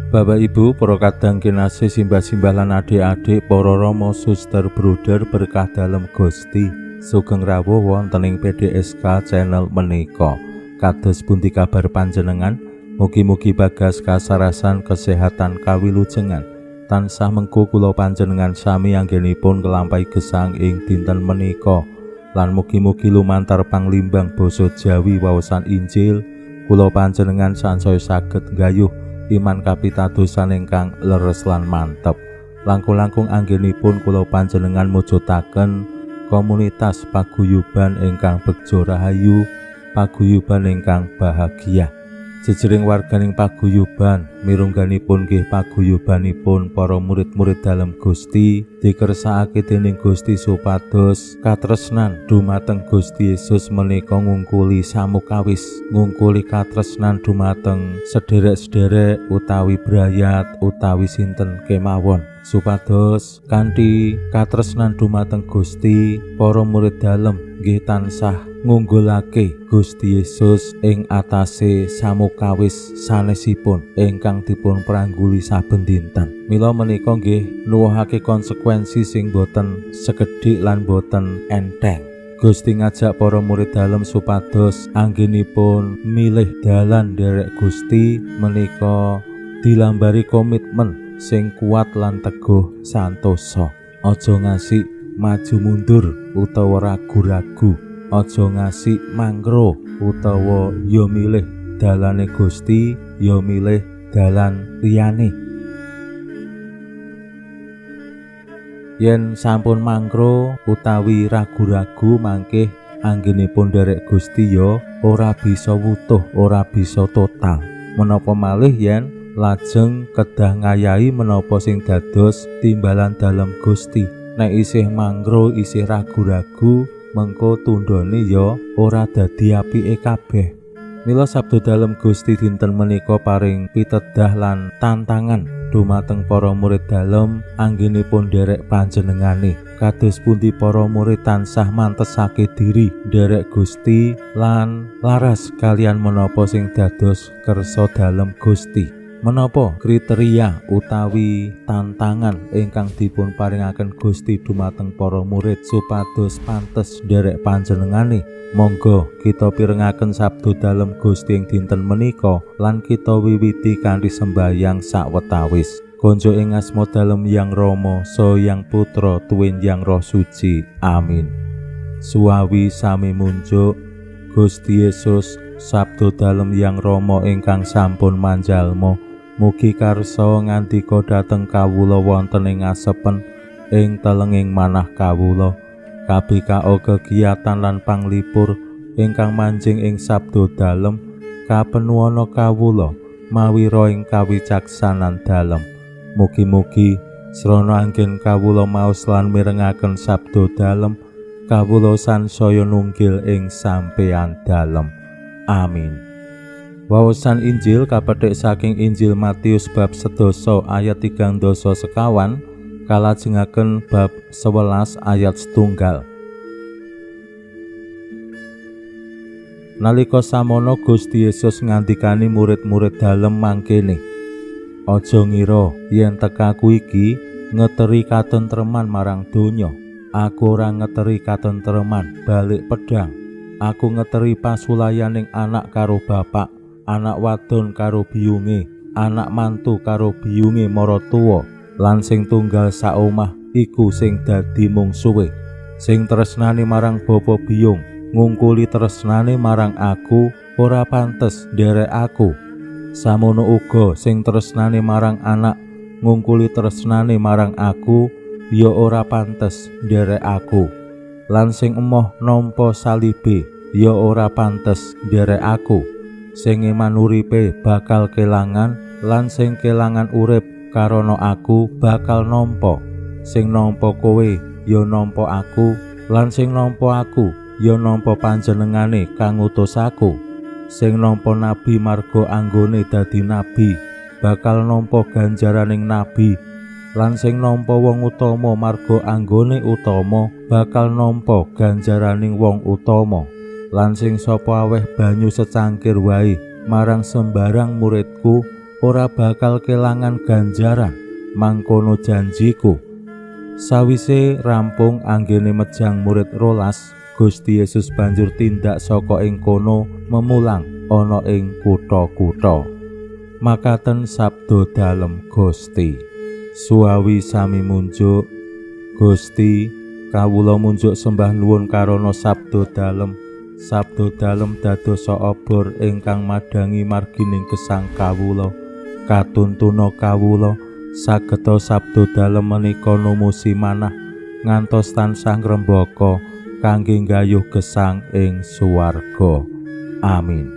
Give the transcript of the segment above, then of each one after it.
Bapak Ibu, para kadang kinasih, simbah-simbah lan adik-adik, para rama, suster, bruder, berkah dalem Gusti, sugeng rawuh wonten ing PDSK channel menika. Kados pundi kabar panjenengan? Mugi-mugi bagas kasarasan kesehatan kawilujengan. Tansah mengko kula panjenengan sami anggenipun nglampahi gesang ing dinten menika. Lan mugi-mugi lumantar panglimbang basa Jawi waosan Injil kula panjenengan sansaya saged nggayuh iman kapitadosan ingkang leres lan mantep. Langkung-langkung anggenipun kula panjenengan mujudaken komunitas paguyuban ingkang begja rahayu, paguyuban ingkang bahagia. Jejering warganing paguyuban mirungganipun nggih paguyubanipun para murid-murid dalem Gusti dikersakake dening Gusti supados katresnan dumateng Gusti Yesus menika ngungkuli samukawis, ngungkuli katresnan dumateng sederek-sederek utawi brayat utawi sinten kemawon, supados kanthi katresnan dumateng Gusti para murid dalem nggih tansah ngunggulake Gusti Yesus ing atase samukawis sanesipun ingkang dipun prangguli saben dinten. Mila menika nggih nuwuhake konsekuensi sing boten sekedhik lan boten enteng. Gusti ngajak para murid dalem supados anggenipun milih dalan nderek Gusti menika dilambari komitmen sing kuat lan teguh santosa. Aja ngasih maju mundur utawa ragu-ragu, aja ngasih mangro utawa ya milih dalane Gusti ya milih dalan liyane. Yen sampun mangro utawi ragu-ragu mangkih anggenipun nderek Gusti ya ora bisa wutuh, ora bisa total. Menapa malih yen lajeng kedah ngayahi menapa sing dados timbalan dalem Gusti. Nek isih mangro, isih ragu-ragu, mengko tundhone ya ora dadi apike kabeh. Mila sabda dalem Gusti dinten menika paring pitedah lan tantangan dumateng para murid dalem anggenipun nderek panjenengane. Kados pundi para murid tansah mantesake diri nderek Gusti lan laras kalian menapa sing dados kersa dalem Gusti. Menapa kriteria utawi tantangan ingkang dipun paringaken Gusti dumateng para murid supados pantes nderek panjenengane? Monggo kita pirengaken sabda dalem Gusti ing dinten menika lan kita wiwiti kanthi sembayang sawetawis. Konjo ing asma dalem Yang Rama, Saha Yang Putra, tuwin Yang Roh Suci. Amin. Suwawi sami munjuk Gusti Yesus, sabda dalem Yang Rama ingkang sampun manjalma, mugi karsa ngandika dhateng kawula wonten ing asepen ing telenging manah kawula. Kabikao kegiatan lan panglipur ingkang manjing ing sabda dalem kapenuwana kawula mawira ing kawicaksanan dalem. Mugi-mugi srana anggen kawula maos lan mirengaken sabda dalem, kawula sansaya nunggil ing sampeyan dalem. Amin. Wawasan Injil kapethik saking Injil Matius bab 10 ayat 34 kalajengaken bab 11 ayat 1. Nalika samono Gusti Yesus ngandikani murid-murid dalem mangkene, aja ngira yen tekaku iki ngeteri katentreman marang donya. Aku ora ngeteri katentreman balik pedang. Aku ngeteri pasulayaning anak karo bapak, anak wadon karo biyunge, anak mantu karo biyunge maratuwa, lan sing tunggal saomah iku sing dadi mungsuhe. Sing tresnane marang bapa biyung ngungkuli tresnane marang aku ora pantes nderek aku. Samono uga sing tresnane marang anak ngungkuli tresnane marang aku ya ora pantes nderek aku. Lan sing emoh nampa salibe ya ora pantes nderek aku. Sing iman uripe bakal kelangan lan sing kelangan urip karana aku bakal nampa. Sing nampa kowe ya nampa aku, lan sing nampa aku ya nampa panjenengane kang ngutus aku. Sing nampa nabi marga anggone dadi nabi bakal nampa ganjaraning nabi, lan sing nampa wong utama marga anggone utama bakal nampa ganjaraning wong utama. Lan sing sapa aweh banyu secangkir wae marang sembarang muridku ora bakal kelangan ganjaran, mangkono janjiku. Sawise rampung anggene mejang murid 12, Gusti Yesus banjur tindak saka ing kono memulang ana ing kutha-kutha. Makaten sabda dalem Gusti. Suawi sami munjuk, Gusti, kawula munjuk sembah nuwun karana sabda dalem. Sabda dalem dadosa obor ingkang madhangi margining gesang kawula. Katuntuna kawula sageta sabda dalem menika numusi manah ngantos tansah ngrembaka kangge nggayuh gesang ing swarga. Amin.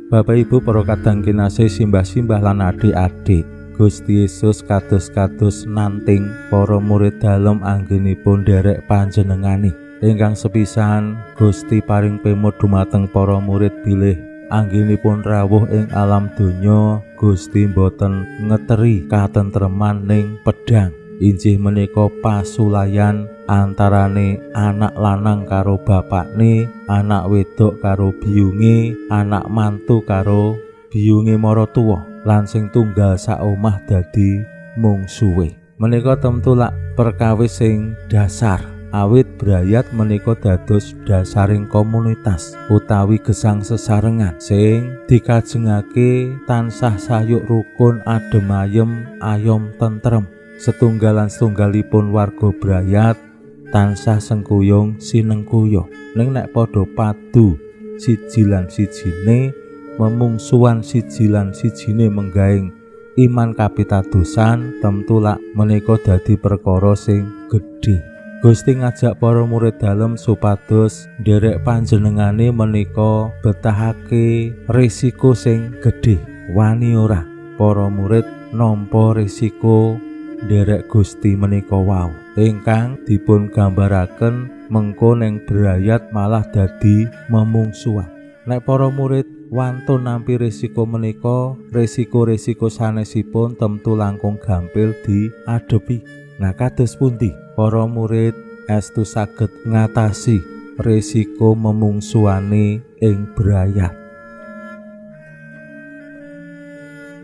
Bapak Ibu para kadang kinasih, simbah-simbah lan adik-adik, Gusti Yesus kados-kados nanting para murid dalem anggenipun nderek panjenengane. Ingkang sepisan Gusti paring pemut dumateng para murid bilih anggenipun rawuh ing alam donya, Gusti mboten ngeteri katentreman ning pedhang. Injih menika pasulayan antarane anak lanang karo bapakne, anak wedok karo biyunge, anak mantu karo biyunge maratuwa, lan sing tunggal sak omah dadi mungsuhe. Menika temtu lak perkawis sing dasar. Awit brayat menika dados dasaring komunitas utawi gesang sesarengan sing dikajengake tansah sayuk rukun, adem ayem, ayom tentrem. Setunggalan setunggalipun warga brayat tansah sengkuyung sinengkuyung. Ning nek padha padu siji lan sijine, memungsuan siji lan sijine menggaing iman kapitadosan, temtu lak menika dadi perkara sing gedhe. Gusti ngajak para murid dalem supados nderek panjenengane menika betahake risiko sing gedhe. Wani ora para murid nampa risiko nderek Gusti menika wau, ingkang dipun gambaraken mengko ning brayat malah dadi memungsuhan. Nek para murid wantun nampi risiko menika, risiko-risiko sanesipun temtu langkung gampil diadepi. Nah, kados pundi para murid estu saged ngatasi risiko memungsuhane ing brayat?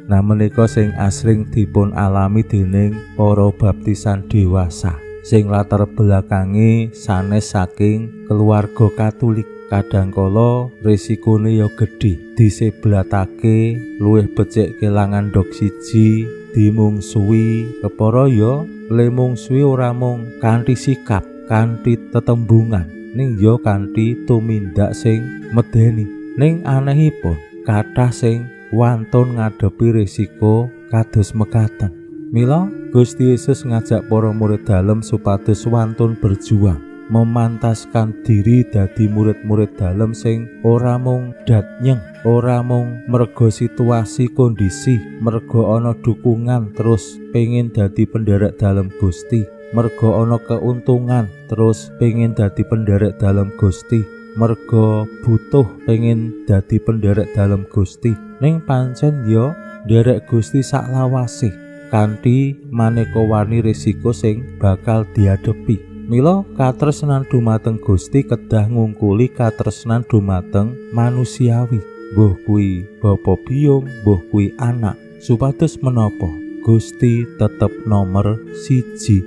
Nah, menika sing asring dipun alami dening para baptisan dewasa sing latar belakange sanes saking keluarga Katolik. Kadangkala risikone ya gedhe, diseblatake luwih becik kelangan ndok siji, dimungsuhi. Kepara ya le mungsuhi ora mung kanthi sikap, kanthi tetembungan, ning ya kanthi tumindak sing medeni. Ning anehipun kathah sing wantun ngadepi risiko kados mekaten. Mila Gusti Yesus ngajak para murid dalem supados wantun berjuang, memantaskan diri dadi murid-murid dalem sing ora mung datnyeng, ora mung merga situasi kondisi, merga ana dukungan terus pengin dadi penderek dalem Gusti, merga ana keuntungan terus pengin dadi penderek dalem Gusti, merga butuh pengin dadi penderek dalem Gusti. Ning pancen ya nderek Gusti saklawase kanthi maneka warni risiko sing bakal diadepi. Mila katresnan dumateng Gusti kedah ngungkuli katresnan dumateng manusiawi, mbuh kuwi bapa biyung, mbuh kuwi anak, supados menapa Gusti tetep nomer siji.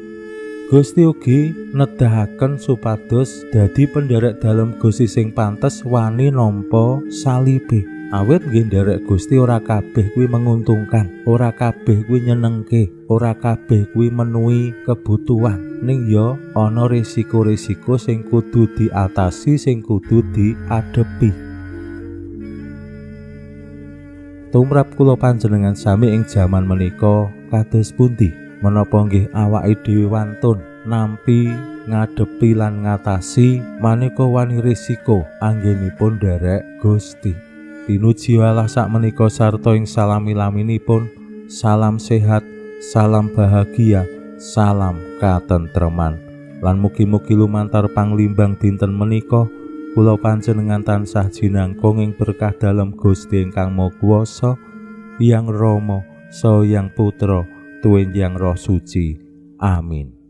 Gusti ugi nedahaken supados dadi penderek dalem Gusti sing pantes wani nampa salibe. Awit nggih nderek Gusti ora kabeh kuwi menguntungkan, ora kabeh kuwi nyenengke, ora kabeh kuwi menuhi kebutuhan. Ning ya ana risiko-risiko sing kudu diatasi, sing kudu diadepi. Tumrap kula panjenengan sami ing jaman menika kados pundi? Menapa nggih awake dhewe wantun nampi, ngadepi lan ngatasi maneka wani risiko anggenipun nderek Gusti? Pinuji Allah sakmenika sarta ing salami-laminipun. Salam sehat, Salam bahagia, salam katentreman. Lan mugi-mugi lumantar panglimbang dinten menika kula panjenengan tansah jinangkung ing berkah dalem Gusti ingkang Maha Kuwasa, Hyang Rama, Saha Hyang Putra, tuwin Hyang Roh Suci. Amin.